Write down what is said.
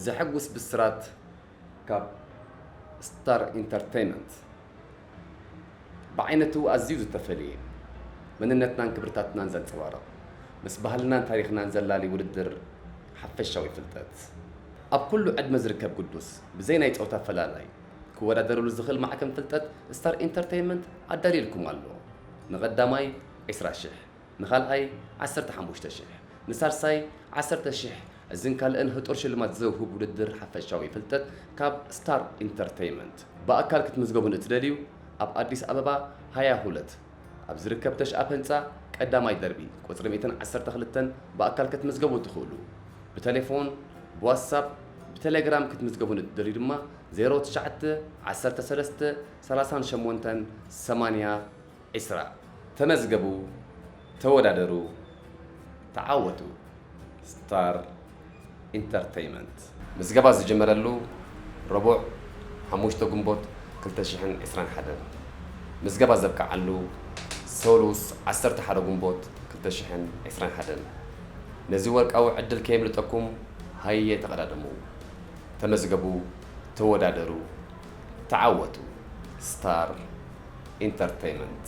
ዘሐጉስ ብስራት ካብ ስታር ኢንተርተይመንት። ብዓይነቱ ኣዝዩ ዝተፈልየ፣ መንነትናን ክብርታትናን ዘንጸባርቕ፣ ምስ ባህልናን ታሪኽናን ዘላሊ ውድድር ሓፈሻዊ ፍልጠት። ኣብ ኩሉ ዕድመ ዝርከብ ግዱስ፣ ብዘይ ናይ ጾታ ፈላላይ፣ ክወዳደረሉ ዝኽእል ማዕከን ፍልጠት ስታር ኢንተርተይመንት ኣዳልየልኩም ኣሎ። ንቐዳማይ ዕስራ ሽሕ፣ ንኻልኣይ ዓሰርተ ሓሙሽተ ሽሕ፣ ንሳልሳይ ዓሰርተ ሽሕ። እዝን ካልእን ህጡር ሽልማት ዘውህብ ውድድር ሓፈሻዊ ፍልጠት ካብ ስታር ኢንተርተይመንት። ብኣካል ክትምዝገቡ ንእትደልዩ፣ ኣብ ኣዲስ ኣበባ ሃያ ሁለት ኣብ ዝርከብ ተሽኣፕ ህንፃ ቀዳማይ ደርቢ ቁፅሪ ሚእትን ዓሰርተ ክልተን ብኣካል ክትምዝገቡ ትኽእሉ። ብቴሌፎን፣ ብዋትሳፕ፣ ብቴሌግራም ክትምዝገቡ ንእትደልዩ ድማ ዜሮ ትሽዓተ ዓሰርተ ሰለስተ ሰላሳን ሸሞንተን ሰማንያ ዕስራ። ተመዝገቡ፣ ተወዳደሩ፣ ተዓወቱ። ስታር ኢንተርተይመንት። ምዝገባ ዝጀመረሉ ረቡዕ ሓሙሽተ ግንቦት ክልተ ሽሕን ዕስራን ሓደን። ምዝገባ ዘብቅዓሉ ሰሉስ ዓሰርተ ሓደ ግንቦት ክልተ ሽሕን ዕስራን ሓደን። ነዚ ወርቃዊ ዕድል ከየምልጠኩም ሃየ ተቐዳደሙ። ተመዝገቡ፣ ተወዳደሩ፣ ተዓወቱ። ስታር ኢንተርተይመንት።